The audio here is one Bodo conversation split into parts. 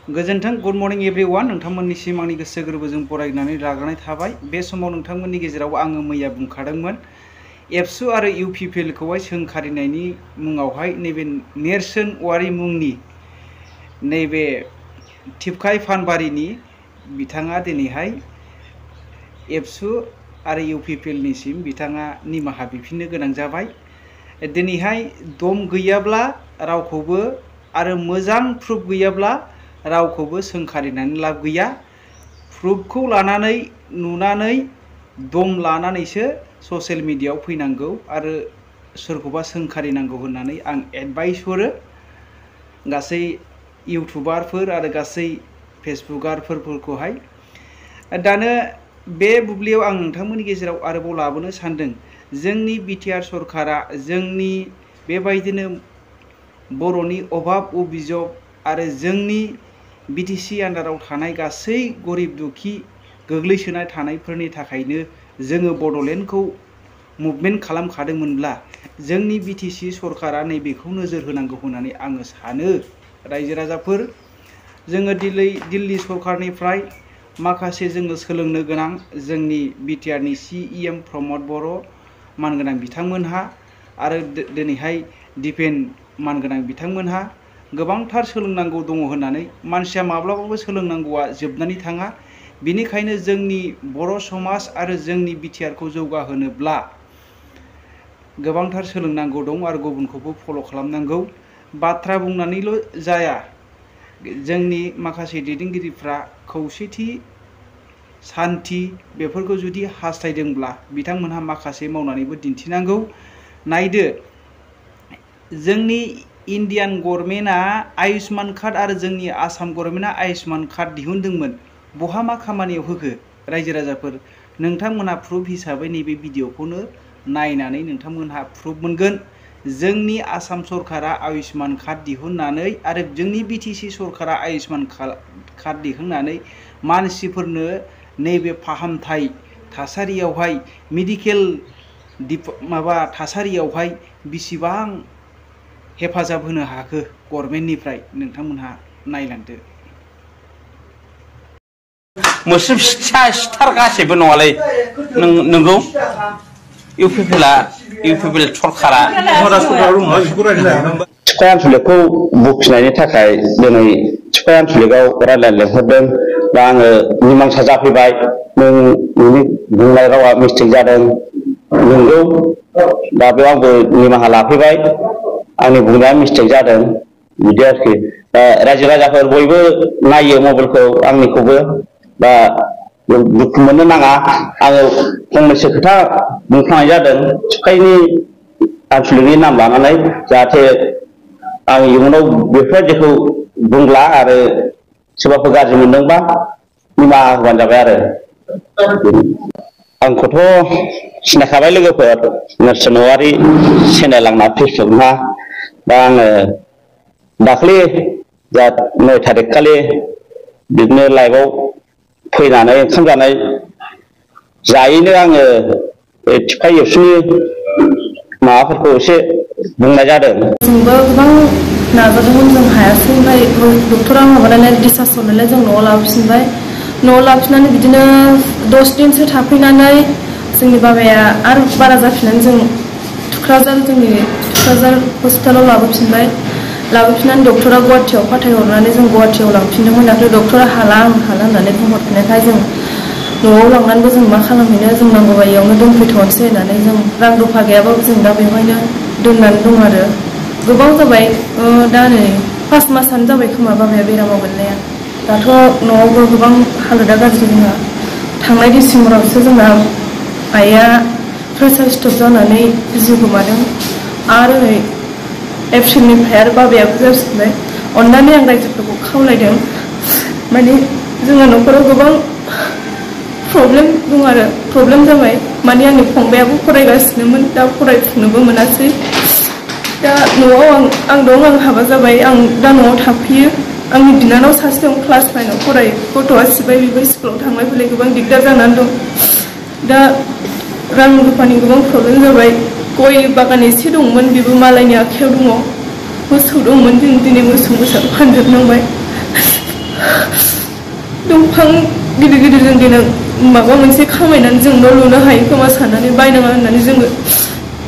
गोजोन्थों गुड मर्निं एवरीवन नोंथांमोननिसिम आंनि गोसो गोरबोजों बरायनानै लाग्रोनाय थाबाय। बे समाव नोंथांमोननि गेजेराव आङो मैया बुंखादोंमोन एबसु आरो इउपिपिएल खौहाय सोंखारिनायनि मुङावहाय नैबे नेरसोन औवारी मुंनि नैबे टिपकाय फानबारिनि बिथाङा दिनैहाय एबसु आरो इउपिपिएल निसिम बिथाङा निमाहा बिफिननो गोनां जाबाय। दिनैहाय दम गैयाब्ला रावखौबो आरो मोजां प्रुफ गैयाब्ला रावखौबो सोंखारिनानै लाब गैया। प्रुफखौ लानानै नुनानै दम लानानैसो ससियेल मिडियायाव फैनांगौ आरो सोरखौबा सोंखारिनांगौ होननानै आं एडभाइस हरो गासै इउटुबारफोर आरो गासै फेसबुकारफोरखौहाय। दानो बे बुब्लियाव आं नोंथांमोननि गेजेराव आरोबाव लाबोनो सानदों जोंनि बिटिआर सरकारा जोंनि बेबायदिनो बर'नि अभाब अभिजग आरो जोंनि बिटिसि आन्डाराव थानाय गासै गरिब दुखी गोग्लैसोनाय थानायफोरनि थाखायनो जोङो बड'लेण्डखौ मुभमेन्ट खालामखादोंमोनब्ला जोंनि बिटिसि सरकारा नैबेखौ नोजोर होनांगौ होननानै आङो सानो। रायजो राजाफोर जोङो दिल्ली सरकारनिफ्राय माखासे जोङो सोलोंनो गोनां जोंनि बिटिआरनि सिएम प्रमद बर' मानगोनां बिथांमोनहा आरो दिनैहाय दिपेन मानगोनां बिथांमोनहा गोबांथार सोलोंनांगौ दङ होननानै मानसिया माब्लाबाबो सोलोंनांगौआ जोबनानै थाङा। बेनिखायनो जोंनि बर' समाज आरो जोंनि बिटिआरखौ जौगाहोनोब्ला गोबांथार सोलोंनांगौ दं आरो गुबुनखौबो फल' खालामनांगौ। बाथ्रा बुंनानैल' जाया जोंनि माखासे दैदेनगिरिफ्रा खौसेथि सान्थि बेफोरखौ जुदि हास्थायदोंब्ला बिथांमोनहा माखासे मावनानैबो दिन्थिनांगौ। नायदो जोंनि इन्डियान गभर्नमेन्टआ आयुष्मान कार्ड आरो जोंनि आसाम गभर्नमेन्टआ आयुष्मान कार्ड दिहुनदोंमोन। बहा मा खामानियाव होखो रायजो राजाफोर नोंथांमोनहा प्रुफ हिसाबै नैबे भिडिअखौनो नायनानै नोंथांमोनहा प्रुफ मोनगोन। जोंनि आसाम सरकारा आयुष्मान कार्ड दिहुननानै आरो जोंनि बिटिसि सरकारा आयुष्मान कार्ड दिहुननानै मानसिफोरनो नैबे फाहामथाय थासारियावहाय मेडिकेल थासारियावहाय बेसेबां हेफाजाब होनो हाखो गभर्नमेन्टनिफ्राय नोंथांमोनहा नायलांदो। मोस्रोम सिथार गासैबो नङालै नंगौ इउपिपिएल सरकारा टिपकाय आनसलिकखौ बखिनायनि थाखाय दिनै टिपकाय आनसलिकआव रायज्लायनो लेंहरदों। दा आङो मिमांसा जाफैबाय नोंनि बुंनाय रावा मिस्टेक जादों नंगौ। दा बेयाव आंबो निमाहा लाफैबाय आंनि बुंनाया मिस्टेक जादों बिदि आरोखि। रायजो राजाफोर बयबो नायो मबाइलखौ आंनिखौबो दा दुखु मोननो नाङा। आङो फंनैसो खोथा बुंफ्लांनाय जादों टिपकायनि आनसलिकनि नाम लानानै जाहाथे आं इयुनाव बेफोरबायदिखौ बुंला आरो सोरबाफोर गाज्रि मोनदोंबा निमाहा होबानो जाबाय आरो। आंखौथ' सिनायखाबाय लोगोफोर नेरसोन औवारी चेनेल आंना फेसबुकना। दा आङो दाख्लि 9 थारिख खालि बिदिनो लाइभआव फैनानै ओंखाम जानाय जायैनो आङो टिपकाय एबसुनि माबाफोरखौ एसे बुंनाय जादों। जोंबो गोबां नाजादोंमोन जों हायासै। ओमफ्राय डक्टरा माबानानै डिसचार्ज हरनानै जों न'आव लाबोफिनबाय। न'आव लाबोफिननानै बिदिनो 10 दिनसो थाफैनानै जोंनि बाबाया आरो बारा जाफिननानै जों थुक्राझार हस्पिटालाव लाबोफिनबाय। लाबोफिननानै डक्टरा गुवाहाटियाव फाथायहरनानै जों गुवाहाटियाव लांफिनदोंमोन। नाथाय डक्टरा हाला होननानै बुंहरफिननायखाय जों न'आव लांनानैबो जों मा खालामहैनो जों नांगौबा इयावनो दोनफैथ'नोसै होननानै जों रां रुफा गैयाबाबो जों दा बेवहायनो दोननानै दं आरो। गोबाव जाबाय दा नै 5 मासानो जाबाय खोमा बाबाया बेरामाव गोलैनाया। दाथ' न'आवबो गोबां हालोदा गाज्रि जोंहा। थांनाय डिसेम्बरावसो जोंना आइया प्रेसार स्ट्रक जानानै जिउ गोमादों आरो नै एप्रिलनिफ्राय आरो बाबायाबो जाफिनबाय। अननानै आं रायजोफोरखौ खावलायदों माने जोंहा न'खराव गोबां प्रब्लेम दं आरो प्रब्लेम जाबाय माने आंनि फंबायाबो फरायगासिनोमोन दा फरायफुंनोबो मोनासै। दा न'आव आं दं आं हाबा जाबाय आं दा न'आव थाफैयो। आंनि बिनानाव सासे दं क्लास 9आव फरायो गथ'आ सिबाय बेबो स्कुलाव थांलाय फैलाय गोबां दिगदार जानानै दं। दा रां रुफानि गोबां प्रब्लेम जाबाय। गय बागान एसे दंमोन बेबो मालायनि आखायाव दङ। मोसौ दंमोन जों दिनै मोसौ फानजोबनांबाय। दंफां गिदिर गिदिर जों देनां माबा मोनसे खामायनानै जों न' लुनो हायो खोमा साननानै बायनाङा होननानै जोङो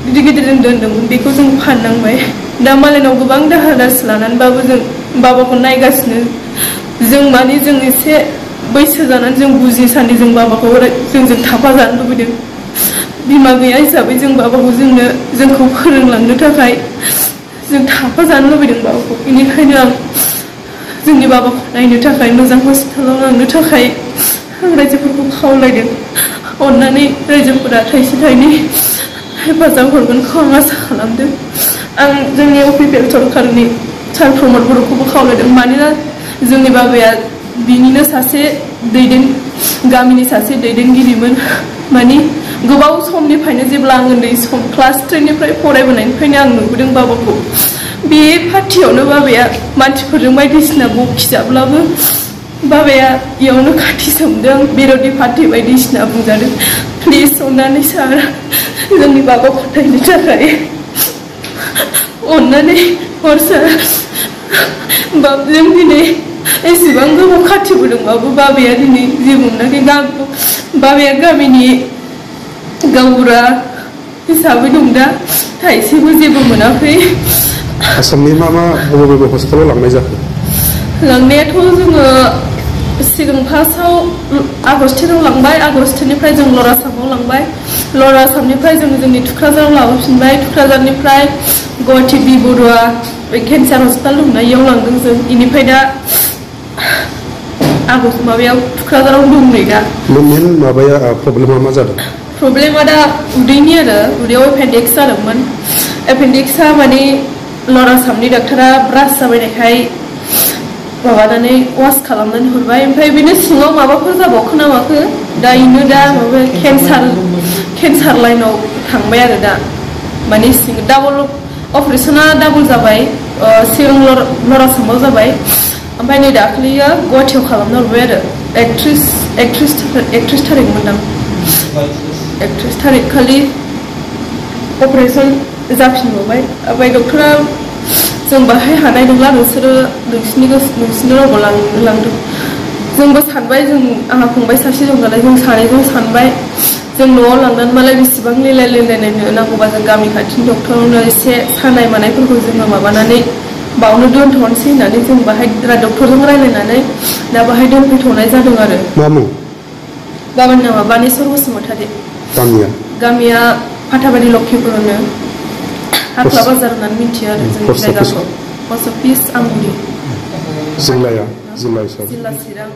गिदिर गिदिर जों दोनदोंमोन बेखौ जों फाननांबाय दा मालायनाव गोबां दाहार दारसि लानानैबाबो जों बाबाखौ नायगासिनो जों माने जों एसे बैसो जानानै जों बुजियो सानदि जों बाबाखौ जोंजों थाफाजानो लुबैदों बिमा गैया हिसाबै जों बाबाखौ जोंखौ फोरोंलांनो थाखाय जों थाफाजानो लुबैदों बाबाखौ बेनिखायनो आं जोंनि बाबाखौ नायनो थाखाय मोजां हस्पिटालाव लांनो थाखाय आं रायजोफोरखौ खावलायदों अननानै रायजोफोरा थाइसे थाइनै हेफाजाब हरगोनखौ आं आसा खालामदों आं जोंनि इउपिपिएल सरकारनि सार प्रमद बर'खौबो खावलायदों मानोना जोंनि बाबाया बिनिनो सासे गामिनि सासे दैदेनगिरिमोन माने गोबाव समनिफ्रायनो जेब्ला आं उन्दै सम क्लास 10 निफ्राय फरायबोनायनिफ्रायनो आं नुबोदों बाबाखौ बे पार्टियावनो बाबाया मानसिफोरजों बायदिसिना बखिजाब्लाबो बाबाया इयावनो खाथि सोमदों बिर'धि पार्टि बायदिसिना बुंजादों प्लिज अननानै सार जोंनि बाबाखौ नायनो थाखाय अननानै हर सार जों दिनै एसेबां गोबाव खाथिबोदोंबाबो बाबाया दिनै जेबो मोनाखै बाबाया गामिनि गावबुरा हिसाबै दं दा थाइसेबो जेबो मोनाखै आसामनि मा बबे हस्पिटालाव लांनाय जाखो लांनायाथ' जोङो सिगां फार्स्टआव आगस्टिनाव लांबाय आगस्टिननिफ्राय जों लर आसामाव लांबाय लर आसामनिफ्राय जों जोंनि थुक्राझाराव लाबोफिनबाय थुक्राझारनिफ्राय गुवाहाटि बि बरुवा केन्सार हस्पिटाल दंना इयाव लांदों जों बेनिफ्राय दा माबायाव थुक्राझाराव दं नै दा मेन माबाया प्रब्लेमा मा जादों प्रब्लेमा दा उदैनि आरो उदैयाव एपेन्डिक्स जादोंमोन एपेन्डिक्सआ माने लर आसामनि डाक्टारा ब्रास जाबायनायखाय माबानानै वास खालामनानै हरबाय ओमफ्राय बेनो सिङाव माबाफोर जाबावखो ना माखो दा इनो दा माबा केन्सार लाइनाव थांबाय आरो दा माने डाबल अपारेसना डाबल जाबाय सिगां लर आसामाव जाबाय ओमफ्राय नै दाख्लैयो गुवाहाटियाव खालामना हरबाय आरो 31 थारिखमोनदां 31 थारिख खालि अपारेसन जाफिनबावबाय ओमफ्राय डक्टरा जों बाहाय हानाय नंला नोंसिनि रावबो लांदों जोंबो सानबाय आंहा फंबाय सासे दं नालाय जों सानैजों सानबाय जों न'आव लांनानै मालाय बेसेबां लेलायलायनायनो नांगौबा जों गामि खाथिनि डक्टरावनो एसे सानाय मानायफोरखौ जोङो माबानानै बावनो दोनथ'नोसै होननानै जों बाहाय डक्टरजों रायलायनानै दा बाहाय दोनफैथ'नाय जादों आरो मा मुं गामिनि नामा बानेस्वर बसुमतारी गामिया फाथाबारि लक्ष्मीपुरावनो हाख्ला बाजार होननानै मिथियो आरो जोंनि जायगाखौ पस्ट अफिस आमगुरि जिल्ला चिरां